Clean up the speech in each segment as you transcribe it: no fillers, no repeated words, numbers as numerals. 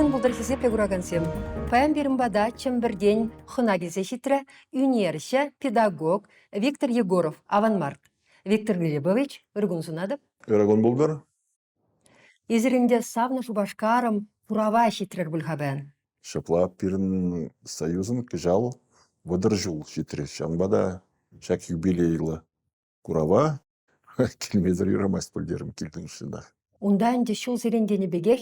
Ырӑ кун пултӑр, хисеплӗ куракансем. Паян пирӗн пата Чӗмпӗртен хӑна килсе ҫитрӗ ӳнерҫӗ, педагог Виктор Егоров аванмарт. Виктор Глебович, ырӑ кун сунатӑп. Ырӑ кун пултӑр. Эсир ӗнтӗ савнӑ Шупашкарӑм курава ҫитрӗр пуль-ха паян. Ҫапла пирӗн союзӑн кӑҫал 30 ҫул ҫитрӗ. Ҫавӑнпа та ҫак юбилейлӑ курава килмесӗр юрамасть пуль терӗм килтӗм чӑнах. Унта ӗнтӗ ҫулсерен тенӗ пекех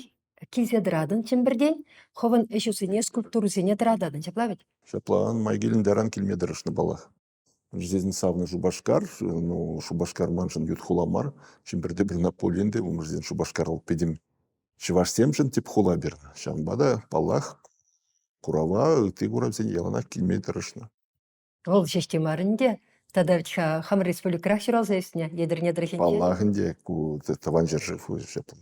килсе тӑратӑн Чӗмпӗртен, хӑвӑн ӗҫӳсене, скульптурӑсене тӑрататӑн, ҫапла вӗт? Ҫапла, май килнӗ таран килме тӑрӑшнӑ паллах. Здесь савнӑ Шупашкар, ну, Шупашкар маншӑн ют хула мар. Чӗмпӗрте пурӑнап пулин те, умӗрсен Шупашкар вӑл пӗтӗм чӑвашсемшӗн тӗп хула пирӗн. Ҫавӑнпа та, паллах, курава, ытти куравсене яланах килме тӑрӑшнӑ. Вӑл ҫеҫ те мар ӗнтӗ. Тата вӗт-ха хамӑр республикӑрах ҫуралса ӳснӗ Етӗрне тӑрӑхӗнче. Паллах ӗнтӗ, ку тӑван ҫӗршыв ҫапла.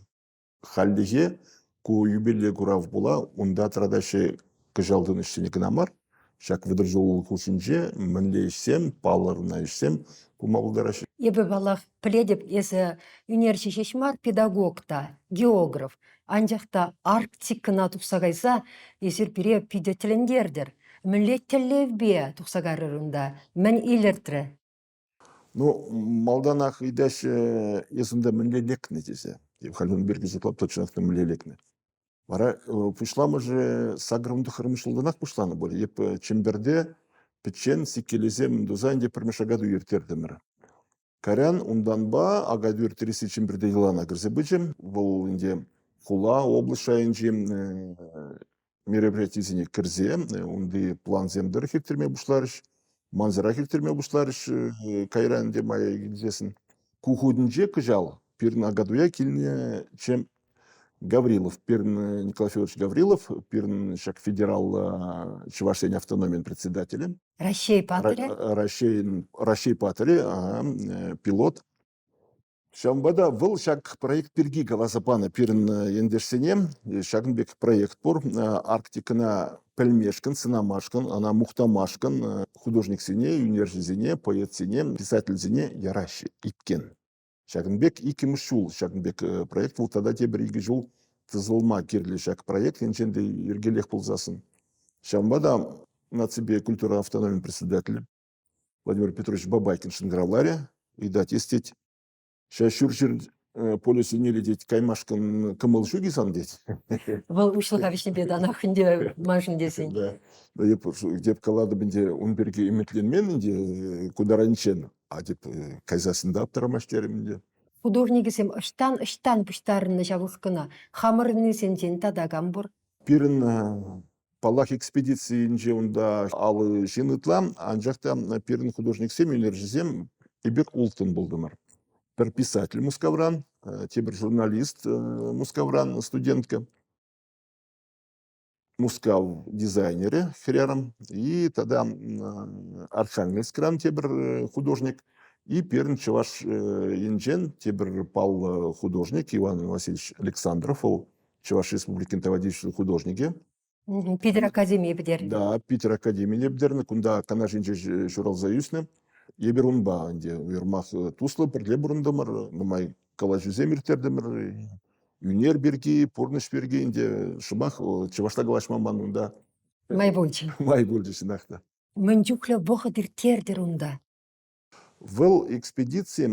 Хальлӗхе ку юбилей курав пула унта тӑратаҫҫӗ кӑҫал тунӑ ӗҫсене кӑна мар, ҫак 30 ҫул хушшинче мӗнле ӗҫсем, палӑрнӑ ӗҫсем пулма пултараҫҫӗ. Эпӗ, паллах, пӗлетӗп, эсӗ ӳнерҫӗ ҫеҫ мар, педагог та, географ. Анчах та Арктикӑна тухса кайса эсир пире питӗ тӗлӗнтертӗр. Мӗнле тӗллевпе тухса кайрӑр унта? Мӗн илӗртрӗ? Ну, малтанах ыйтаҫҫӗ, эс унта мӗнле лекнӗ тесе. Халь ун пирки шутлап точнах та мӗнле лекнӗ. Вара пуҫламӑшӗ 89-мӗш ҫултанах пуҫланӑ пуль. Эп Чӗмпӗрте пӗччен сиккелесе мӗн туса ӗнтӗ пӗрмӗш акатуй ирттертӗмӗр. Кайран унтанпа акатуй ирттересси Чӗмпӗрте йӑлана кӗрсе пычӗ. Вӑл ӗнтӗ хула, область шайӗнчи мероприятисене кӗрсе унти плансем тӑрӑх ирттерме пуҫларӗҫ. Мансӑрах ирттерме пуҫларӗҫ кайран ӗнтӗ мая килсессӗн. Ку хутӗнче кӑҫал пирӗн Акатуя килнӗ чем Гаврилов, пирӗн Николай Федорович Гаврилов, пирӗн ҫак федераллӑ чӑвашсен автономийӗн председателӗ. Раҫҫей паттӑрӗ? Раҫҫейӗн Раҫҫей паттӑрӗ, ага, пилот. Ҫавӑнпа та вӑл ҫак проект пирки каласа панӑ пирӗн ентешсене. Ҫакӑн пек проект пур. Арктикӑна пӗлмешкӗн, сӑнамашкӑн, ӑна мухтамашкӑн художниксене, ӳнерҫӗсене, поэтсене, писательсене яраҫҫӗ иккен. Ҫакӑн пек иккӗмӗш ҫул ҫакӑн пек проект вӑл тата тепӗр икӗ ҫул тӑсӑлма кирлӗ ҫак проект енчен те йӗркелех пулсассӑн. Ҫавӑнпа та наципе культура автономийӗн председателӗ Владимир Петрович Бабайкин шӑнкӑравларӗ, ыйтать, эс тет, ҫав ҫурҫӗр полюсӗне тет каймашкӑн кӑмӑл ҫук-и сан тет. Вӑл уҫлӑха вӗҫнипе танах ӗнтӗ маншӑн тесен. Да. Эп, эп калатӑп ӗнтӗ ун пирки ӗмӗтленмен ӗнтӗ ку таранччен. А тип кайсассӑн та аптӑрамасть терӗм ӗнтӗ. Художникӗсем ӑҫтан-ӑҫтан пуҫтарӑннӑ ҫав ушкӑна? Хамӑрӑннисенчен тата кам пур? Пирӗн Паллах, экспедицийӗнче унта алӑ ҫын ытла, анчах та пирӗн художниксем, ӳнерҫӗсем эпир улттӑн пултӑмӑр. Пӗр писатель Мускавран, тепӗр журналист Мускавран, студентка, Мускав дизайнерӗ хӗрарӑм и тата Архангельскран тепӗр художник и пирӗн Чӑваш енчен тепӗр паллӑ художник Иван Васильевич Александров, вӑл Чӑваш Республикин тава тивӗҫлӗ художникӗ. Питӗр академийӗ пӗтернӗ. Да, Питӗр академине пӗтернӗ. Кунта Канашӗнче ҫуралса ӳснӗ. Эпир унпа ӗнтӗ уйрӑмах туслӑ пӗрле пурӑнтӑмӑр, нумай калаҫусем ирттертӗмӗр. Ӳнер пирки, пурнӑҫ пирки ӗнтӗ шӑпах чӑвашла калаҫма ман унта май пулчӗ. Май пулчӗ чӑнах та. Мӗн чухлӗ вӑхӑт ирттертӗр унта? Вӑл экспедици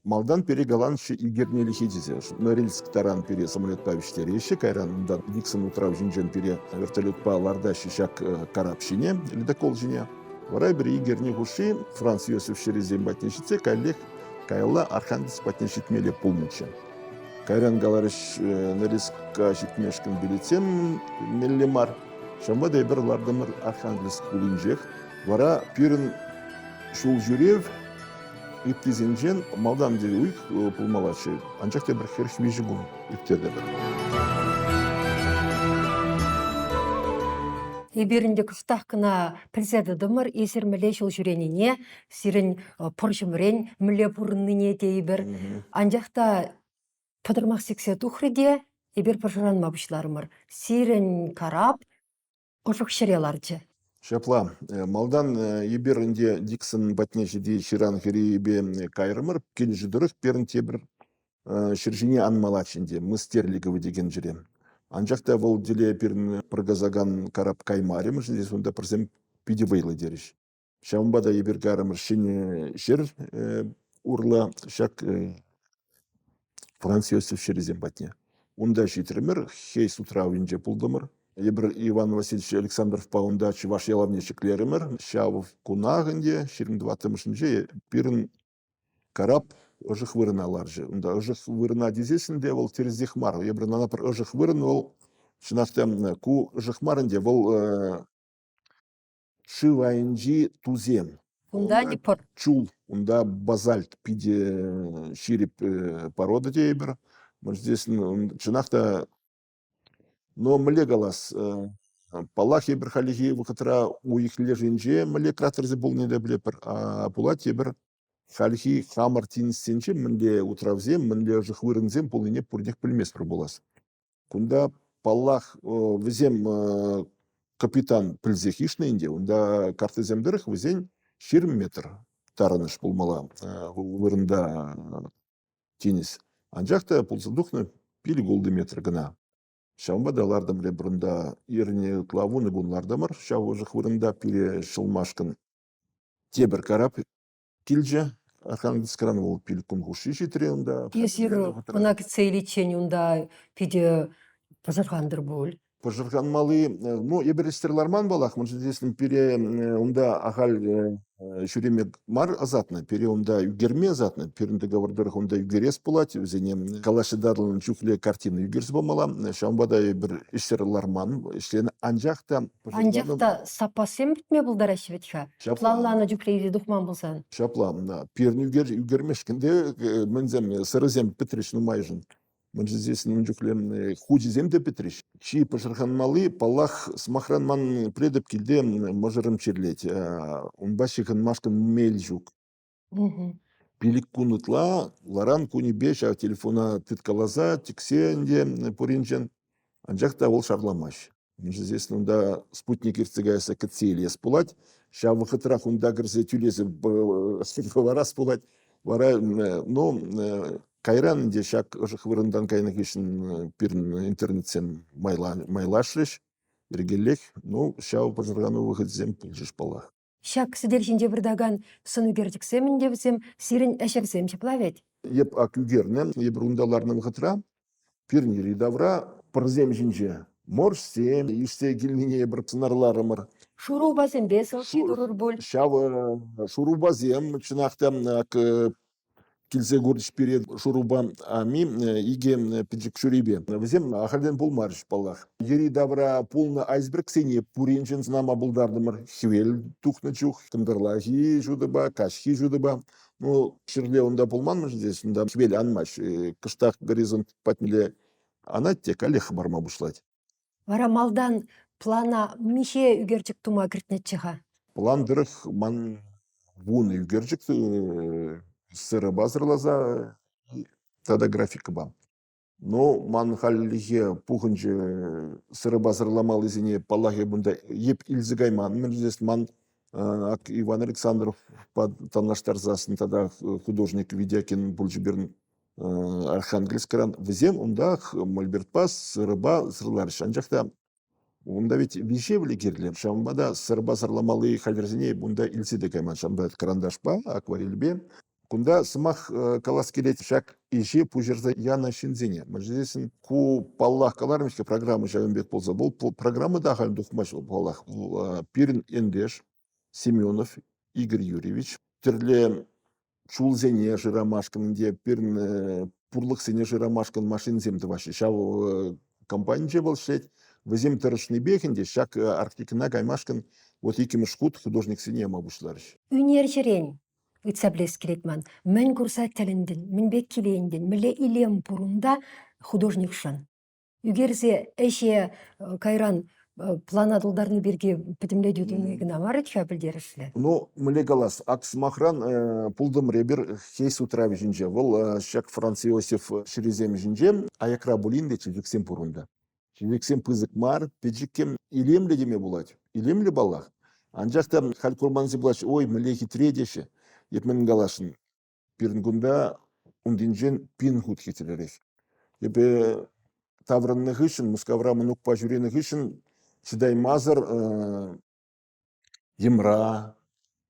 малтан пире каланӑччӗ ӳкернелӗхе тесе. Норильск таран пире самолетпа вӗҫтереҫҫӗ, кайран унтан Диксон утрав ҫинчен пире вертолетпа лартаҫҫӗ ҫак карап ҫине, ледокол ҫине. Вара пире ик эрне хушши Франц Иосиф ҫӗрӗсем патне ҫитсе каллех каялла Архангельск патне ҫитмелле пулнӑччӗ. Кайран каларӗҫ, Норильска ҫитмешкӗн билетсем меллӗ мар. Ҫавӑнпа та эпир лартӑмӑр Архангельск хулинчех. Вара пирӗн ҫул ҫӳрев ыттисенчен малтан те уйӑх пулмаллаччӗ, анчах тепӗр 43 кун ирттертӗмӗр. Эпир ӗнтӗ кӑштах кӑна пӗлсе тӑтӑмӑр, эсир мӗнле ҫул ҫӳренине, сирӗн пӑрҫӑмрен мӗнле пурӑннине тейӗпӗр. Анчах та пӑтӑрмах сиксе тухрӗ те эпир пӑшӑрханма пуҫларӑмӑр. Сирӗн карап ӑшӑх ҫӗре ларчӗ. Ҫапла. Малтан эпир ӗнтӗ Диксон патне ҫити ҫыран хӗррипе кайрӑмӑр. Килӗшӳ тӑрӑх пирӗн тепӗр ҫӗр ҫине анмаллаччӗ ӗнтӗ, Мыстерликово текен ҫӗре. Анчах та вӑл тӗле пирӗн пӑркасакан карап каймарӗ, мӗншӗн тесен унта пӑрсем питӗ вӑйлӑ терӗҫ. Ҫавӑнпа та эпир карӑмӑр ҫӗнӗ ҫӗр урлӑ ҫак Франц Иосиф ҫӗрӗсем патне. Унта ҫитрӗмӗр, Хейс утравӗнче пултӑмӑр. Эпир Иван Васильевич Александровпа унта чӑваш ялавне ҫӗклерӗмӗр. Ҫав кунах ӗнтӗ, 24-мӗшӗнче, пирӗн карап ӑшӑх вырӑна ларчӗ. Унта ӑшӑх вырӑна тесессӗн те вӑл тӗрӗсех мар. Эпир ӑна пӗр ӑшӑх вырӑн вӑл чӑнах та ку ӑшӑх мар ӗнтӗ, вӑл шыв айӗнчи тусем. Унта не пӑр. Чул, унта базальт питӗ ҫирӗп порода тейӗпӗр. Здесь чӑнах та, но мӗнле калас, паллах, эпир хальхи вӑхӑтра уйӑх лешӗнче мӗнле кратерсем пулнине те пӗлетпӗр. А пулать эпир хальхи хамӑр тинӗссенче мӗнле утравсем, мӗнле ӑшӑх вырӑнсем пулнине пурнех пӗлместпӗр пулас. Кунта, паллах, вӗсем капитан пӗлсех ишнӗ ӗнтӗ. Унта картасем тӑрӑх вӗсен 20 метр тарӑнӑш пулмалла вырӑнта тинӗс. Анчах та пулса тухнӑ 5-6 метр кӑна. Ҫавӑнпа та лартӑмӑр эпир унта эрне ытла 10 кун лартӑмӑр ҫав ӑшӑх вырӑнта пире ҫӑлмашкӑн. Тепӗр карап килчӗ. Архангельскран вӑл 5 кун хушши ҫитрӗ унта. Эсир ӑна кӗтсе иличчен унта питӗ пӑшӑрхантӑр пуль. Пӑшӑрханмалли, ну, эпир ӗҫсӗр ларман паллах, мӗншӗн тесен пире унта ахаль ҫӳреме мар ӑсатнӑ, пире унта ӳкерме ӑсатнӑ. Пирӗн договор тӑрӑх унта ӳкерес пулать, вӗсене калаҫса татӑлнӑ чухлӗ картина ӳкерсе памалла. Ҫавӑнпа та эпир ӗҫсӗр ларман, ӗҫленӗ. Анчах та Анчах та саппассем пӗтме пултараҫҫӗ вӗт-ха. Планланӑ чухлӗ илсе тухман пулсан. Ҫапла. Пирӗн ӳкермешкӗн те мӗнсем, сӑрӑсем пӗтрӗҫ нумайӑшӗн. Мӗншӗн тесен ун чухлӗ хучӗсем те пӗтрӗҫ. Чи пӑшӑрханмалли, паллах, сӑмахран ман пӗлетӗп килте мӑшӑрӑм чирлет. Унпа ҫыхӑнмашкӑн мел ҫук. 5 кун ытла ларан кунӗпе ҫав телефона тыткаласа тӗксе ӗнтӗ пуриншӗн. Анчах та вӑл шарламасть. Мӗншӗн унта спутник иртсе каясса кӗтсе илес пулать. Ҫав вӑхӑтрах унта кӗрсе тӳлесе хӑварас пулать. Вара, ну, кайран ӗнтӗ ҫак ӑшӑх вырӑнтан кайнӑ хыҫҫӑн пирӗн интернетсем майлашрӗҫ йӗркеллех. Ну, ҫав пӑшӑрхану вӑхӑчӗсем пулчӗҫ паллах. Ҫак сӗтел ҫинче выртакан сӑнӳкерчӗксем ӗнтӗ вӗсем сирӗн ӗҫӗрсем ҫапла вӗт? Эп ак ӳкернӗ, эпир унта ларнӑ вӑхӑтра пирӗн йӗри-тавра пӑрсем ҫинче моржсем ишсе килнине эпир сӑнарларӑмӑр. Шурупасемпе селфи турӑр пуль. Ҫав шурупасем чӑнах та ак килсе курчӗҫ пире Шурупа ами икӗ пӗчӗк ҫурипе. Вӗсем ахальтен пулмарӗҫ, паллах. Йӗри-тавра пулнӑ айсбергсене пуриншӗн сӑнама пултартӑмӑр. Хӗвел тухнӑ чух кӑнтӑрлахи ҫутӑпа, каҫхи ҫутӑпа. Ну, ҫӗрле унта пулман мӗншӗн тесен унта хӗвел анмасть. Кӑштах горизонт патнелле анать те каллех хӑпарма пуҫлать. Вара малтан плана миҫе ӳкерчӗк тума кӗртнӗччӗ-ха? План тӑрӑх ман 10 ӳкерчӗк сырӑпа сӑрласа тата графикӑпа. Но ман хальлӗхе пухӑнчӗ сырӑпа сӑрламаллисене, паллах, эп унта еп илсе кайман. Мӗншӗн тесен ман ак Иван Александровпа танлаштарсассӑн тата художник Видякин пулчӗ пирӗн Архангельскран. Вӗсем унтах мольбертпа, сырӑпа сӑрларӗҫ. Анчах та унта ведь виҫевлӗ кирлӗ. Ҫавӑнпа та сырӑпа сӑрламалли хатӗрсене унта илсе те кайман. Ҫавӑнпа кӑранташпа, акварельпе. Кунта сӑмах калас килет ҫак ӗҫе пуҫарса янӑ ҫынсене. Мӗншӗн тесен ку, паллах, каларӑм-ҫке, программа ҫакӑн пек пулса. Вӑл программа та ахаль тухмасть вӑл, паллах. Пирӗн ентеш Семенов Игорь Юрьевич тӗрлӗ чулсене шырамашкӑн ӗнтӗ пирӗн пурлӑхсене шырамашкӑн машинсем тӑваҫҫӗ. Ҫав компанинче вӑл ӗҫлет. Вӗсем тӑрӑшнипех ӗнтӗ ҫак Арктикӑна каймашкӑн вот иккӗмӗш хут художниксене яма пуҫларӗҫ. Ӳнерҫӗрен ыйтса пӗлес килет ман. Мӗн курса тӗлӗнтӗн, мӗнпе килентӗн, мӗнле илем пур унта художникшӑн? Ӳкерсе ӗҫе кайран плана тултарни пирки пӗтӗмлетӳ туни кӑна мар-ха пӗлтерӗшлӗ. Ну, мӗнле калас, ак сӑмахран пултӑмӑр эпир Хейс утравӗ ҫинче. Вӑл ҫак Франц Иосиф ҫӗрӗсем ҫинче аякра пулин те чечексем пур унта. Чечексем пысӑк мар, пӗчӗккӗ, илемлӗ теме пулать. Илемлӗ паллах. Анчах та халь курмансем пулаҫҫӗ, ой, мӗнле хитре теҫҫӗ. Эп мӗн каласшӑн, Пирӗн кунта унтинчен пин хут хитререх. Эпӗ Таврӑннӑ хыҫҫӑн, Мускавра мӑнукпа ҫӳренӗ хыҫҫӑн чӑтаймасӑр йӑмра,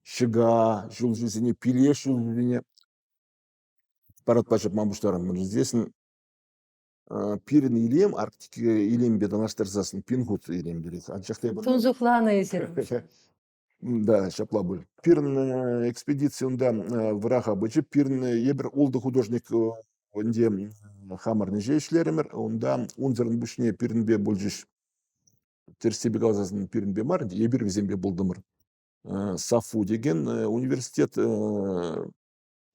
ҫӑка ҫулҫисене, пилеш ҫулҫисене парадпа ҫапма пуҫларӑмӑр. Естественно, пирӗн илем Арктика илемпе танлаштарсассӑн пин хут илемлӗрех. Анчах та Тунсӑхланӑ эсир. Да, ҫапла пуль. Пирӗн экспедици унта вӑраха пычӗ. Пирӗн эпир ултӑ художник ӗнтӗ хамӑр ӗҫе ӗҫлерӗмӗр. Унта унсӑрӑн пуҫне пирӗнпе пулчӗҫ. Тӗрӗссипе каласан пирӗнпе мар, эпир вӗсемпе пултӑмӑр. САФУ текен университет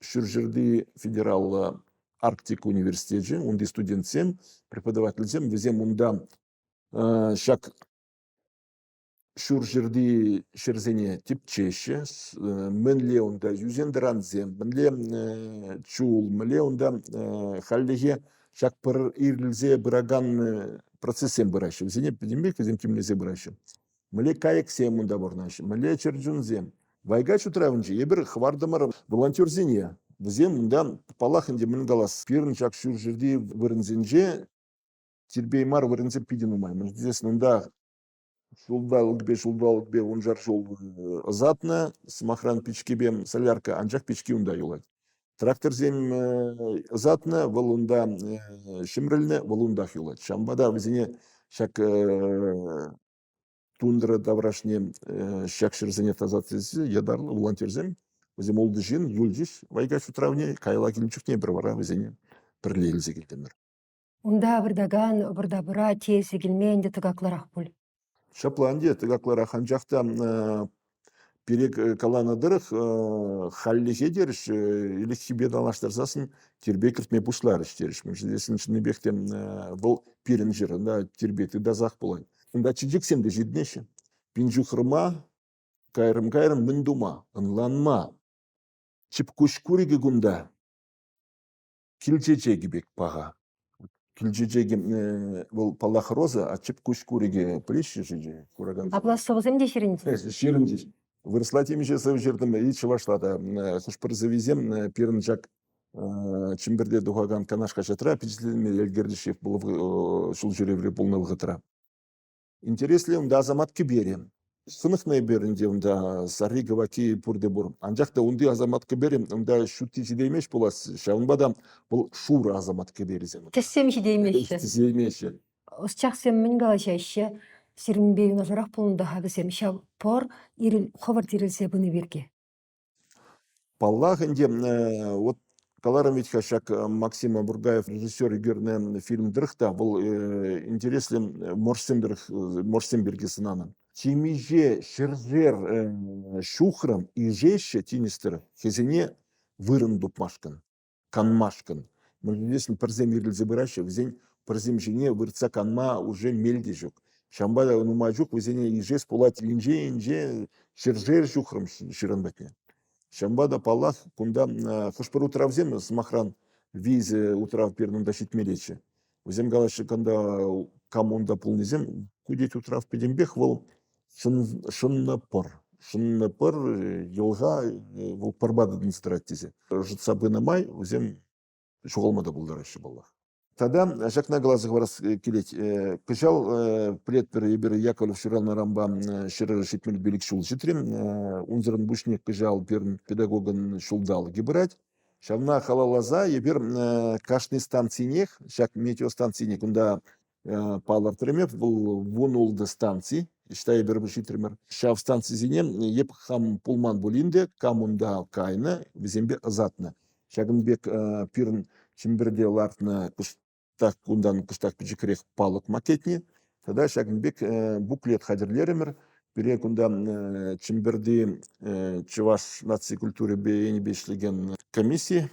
Ҫурҫӗрти федераллӑ Арктика университечӗ, унти студентсем, преподавательсем, вӗсем унта ҫак ҫурҫӗрти ҫӗрсене тӗпчеҫҫӗ, мӗнле унта ӳсен-тӑрансем, мӗнле чул, мӗнле унта хальлӗхе ҫак пӗр ирӗлсе пыракан процессем пыраҫҫӗ. Вӗсене пӗтӗмпех вӗсем тимлесе пыраҫҫӗ. Мӗнле кайӑксем унта пурӑнаҫҫӗ, мӗнле чӗрчунсем. Вайгач утравӗнче эпир хӑвартӑмӑр волонтерсене. Вӗсем унта, паллах ӗнтӗ, мӗн калас, пирӗн ҫак ҫурҫӗрти вырӑнсенче тирпей мар вырӑнсем питӗ нумай. Мӗншӗн тесен унта ҫулталӑкӗпе вуншар ҫул ӑсатнӑ. Сӑмахран, пичкепе солярка, анчах пички унта юлать. Тракторсем ӑсатнӑ, вӑл унта ҫӗмрӗлнӗ, вӑл унтах юлать. Ҫавӑнпа та вӗсене ҫак тундра таврашне ҫак ҫӗрсене тасатса ятарлӑ волонтерсем, вӗсем ултӑ ҫын юлчӗҫ Вайгач утравне, каялла килнӗ чухне пӗр вара вӗсене пӗрле илсе килтӗмӗр. Унта выртакан вӑрта-пыра тиесе килме ӗнтӗ тӑкаклӑрах пуль. Ҫапла ӗнтӗ тӑкаклӑрах, анчах та пире каланӑ тӑрӑх хальлӗхе терӗҫ, ӗлӗкхипе танлаштарсассӑн тирпей кӗртме пуҫларӗҫ терӗҫ. Мӗншӗн тесен чӑннипех те вӑл пирӗн ҫӗр, унта тирпей тытасах пулать. Унта чечексем те ҫитӗнеҫҫӗ. Пин ҫухрӑма кайрӑм-кайрӑм мӗн тума? Ӑнланма. Чӗп-куҫ курӑкӗ кунта кил чечекӗ пек паха. Кил чечекӗ вӑл, паллах, роза, а чӗп куҫ курӑкӗ пӗлеҫҫӗ-ши куракансем? Апла сӑвӑсем те ҫырӑнчӗҫ? Ҫырӑнчӗҫ. Вырӑсла темиҫе сӑвӑ ҫыртӑм и чӑвашла та. Хӑш-пӗр сӑввисем пирӗн ҫак Чӗмпӗрте тухакан Канаш хаҫатра пичетленме ӗлкӗрчӗҫ ҫул ҫӳревре пулнӑ вӑхӑтра. Интереслӗ унта Асамат кӗперӗ. Хӑнӑхнӑ эпир ӗнтӗ унта сарри, кӑвакки пурте пур. Анчах та унти Асамат кӗперӗ унта ҫутти ҫитеймест пулас. Ҫавӑнпа та вӑл шурӑ Асамат кӗперӗсем. Тӗссем ҫитеймеҫҫӗ. Ҫитеймеҫҫӗ. Ӑсчахсем мӗн калаҫаҫҫӗ? Сирӗнпе юнашарах пулнӑ та-ха вӗсем ҫав пӑр хӑвӑрт ирӗлсе пыни пирки. Паллах ӗнтӗ, вот каларӑм вӗт-ха ҫак Максим Бургаев режиссер ӳкернӗ фильм тӑрӑх та вӑл интереслӗ моржсем тӑрӑх моржсем пирки сӑнанӑ. Темиҫе ҫӗршер ҫухрӑм ишеҫҫӗ тинӗс тӑрӑх хӑйсене вырӑн тупмашкӑн. Канмашкӑн. Мӗншӗн пӗрсем ирӗлсе пыраҫҫӗ, вӗсен пӗрсем ҫине выртса канма уже мел те ҫук. Ҫавӑнпа та нумай чух вӗсене ишес пулать инҫе-инҫе ҫӗршер ҫухрӑм ҫыран патне. Ҫавӑнпа та, паллах, кунта хӑш-пӗр утравсем, сӑмахран, виҫӗ утрав пирӗн унта ҫитмеллеччӗ. Вӗсем калаҫҫӗ, кунта кам унта пулнисем, ку тет утрав пӗтӗмпех вӑл шӑннӑ пӑр. Шӑннӑ пӑр йӑлха вӑл пӑрпа тытӑнса тӑрать тесе. Шӑтса пынӑ май вӗсем ҫухалма та пултараҫҫӗ паллах. Тата ҫакна каласа хӑварас килет. Кӑҫал пӗлетпӗр эпир Яковлев ҫуралнӑранпа 175 ҫул ҫитрӗ. Унсӑрӑн пуҫне кӑҫал пирӗн педагогӑн ҫулталӑкӗ пырать. Ҫавна халалласа эпир кашни станцинех, ҫак метеостанцине кунта палӑртрӑм эп, вӑл 16 станци, ӑҫта эпир ҫитрӗмӗр. Ҫав станцисене эп хам пулман пулин те, кам унта кайнӑ, вӗсемпе ӑсатнӑ. Ҫакӑн пек пирӗн Чӗмпӗрте лартнӑ кӑштах кунтан кӑштах пӗчӗкрех палӑк макетне тата ҫакӑн пек буклет хатӗрлерӗмӗр. Пире кунта Чӗмпӗрти чӑваш наци культурипе енӗпе ӗҫлекен комисси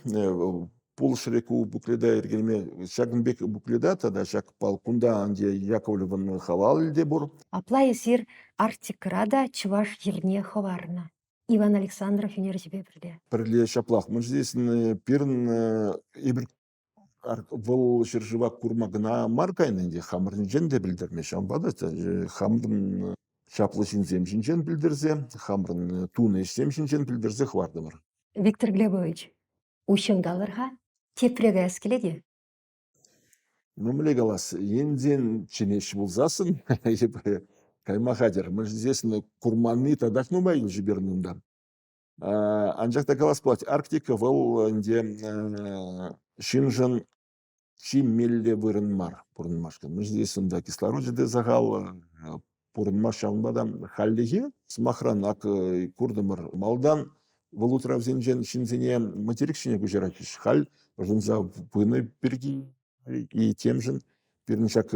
пулӑшрӗ ку буклета йӗркелеме. Ҫакӑн пек буклета тата ҫак кунта ӗнтӗ Яковлевӑн халалӗ те пур. Апла эсир Арктикӑра та чӑваш йӗрне хӑварнӑ. Иван Александров ӳнерҫӗпе пӗрле. Пӗрле ҫаплах. Мӗншӗн тесен пирӗн эпир вӑл ҫӗршыва курма кӑна мар кайнӑ ӗнтӗ, хамӑрӑнчен те пӗлтерме. Ҫавӑнпа та хамӑрӑн чаплӑ ҫынсем ҫинчен пӗлтерсе, хамӑрӑн тунӑ ӗҫсем ҫинчен пӗлтерсе хӑвартӑмӑр. Виктор Глебович, уҫҫӑн калӑр-ха, тепре каяс килет-и? Ну, мӗнле калас, енсен чӗнеҫҫӗ пулсассӑн эпӗ кайма хатӗр. Мӗншӗн тесессӗн курманни татах нумай юлчӗ пирӗн унта. Анчах та калас пулать, Арктика вӑл ӗнтӗ ҫыншӑн чи меллӗ вырӑн мар пурӑнмашкӑн. Мӗншӗн тесен унта кислорочӗ те сахал, пурӑнма ҫавӑнпа та хальлӗхе, сӑмахран, ак куртӑмӑр, малтан вӑл утравсенчен ҫынсене материк ҫине куҫаратчӗҫ. Халь ӑшӑнса пынӑ пирки и темшӗн пирӗн ҫак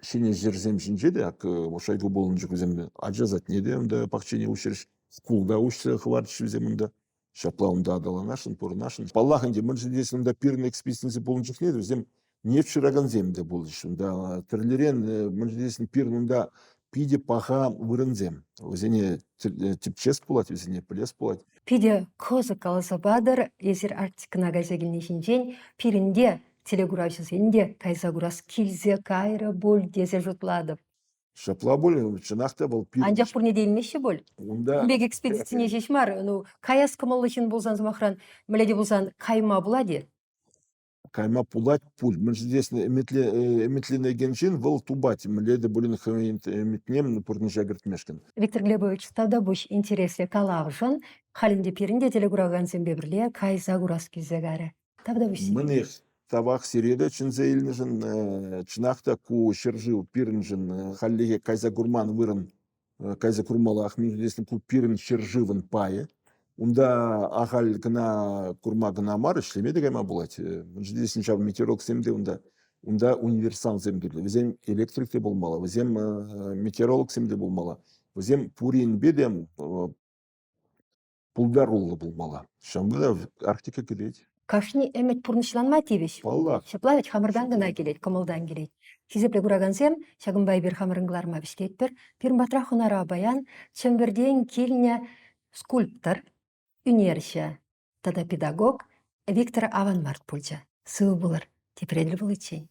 ҫӗнӗ ҫӗрсем ҫинче те ак Шойгу пулнӑ вӗсем ача садне те унта пахчине уҫрӗҫ, шкулта уҫса хӑварчӗҫ вӗсем унта. Ҫапла унта аталанасшӑн, пурӑнасшӑн. Паллах ӗнтӗ, мӗншӗн тесен унта пирӗн экспедицисем пулнӑ чухне вӗсем нефть шыракансем те пулчӗҫ. Унта тӗрлӗрен, мӗншӗн тесен пирӗн унта питӗ паха вырӑнсем. Вӗсене тӗпчес пулать, вӗсене пӗлес пулать. Питӗ кӑсӑк каласа патӑр эсир Арктикӑна кайса килни ҫинчен. Пирӗн те, телекуравҫӑсен те кайса курас килсе кайрӗ пуль тесе шутлатӑп. Ҫапла пуль, чӑнах та вӑл пирӗн... Анчах пурне те илмеҫҫӗ пуль. Унта... Ун пек экспедицине ҫеҫ мар, ну, каяс кӑмӑллӑ ҫын пулсан, сӑмахран, мӗнле те пулсан, кайма пулать-и? Кайма пулать пуль. Мӗншӗн тесен ӗмӗтленекен ҫын вӑл тупать мӗнле те пулин хӑйӗн ӗмӗтне пурнӑҫа кӗртмешкӗн. Виктор Глебович, тавтапуҫ интереслӗ калавшӑн. Халь ӗнтӗ пирӗн те телекуракансемпе пӗрле кайса курас килсе кайрӗ. Тавтапуҫ. Мӗнех, тавах сире те чӗнсе илнӗшӗн. Чӑнах та ку ҫӗршыв пирӗншӗн хальлӗхе кайса курман вырӑн кайса курмаллах. Мӗншӗн тесен ку пирӗн ҫӗршывӑн пайӗ. Унта ахаль кӑна курма кӑна мар, ӗҫлеме те кайма пулать. Мӗншӗн тесен ҫав метеорологсем те унта унта универсалсем кирлӗ. Вӗсем электрик те пулмалла, вӗсем метеорологсем те пулмалла. Вӗсем пуринпе те пултаруллӑ пулмалла. Ҫавӑнпа та Арктика килет. Кашни ӗмӗт пурнӑҫланма тивӗҫ. Паллах. Ҫапла вӗт хамӑртан кӑна килет, кӑмӑлтан килет. Хисеплӗ куракансем, ҫакӑнпа эпир хамӑрӑн кӑларӑма вӗҫлетпӗр. Пирӗн патра хӑнара паян Чӗмпӗртен килнӗ скульптор, ӳнерҫӗ тата педагог Виктор Аванмарт пулчӗ. Сывӑ пулӑр, тепре тӗл пуличчен.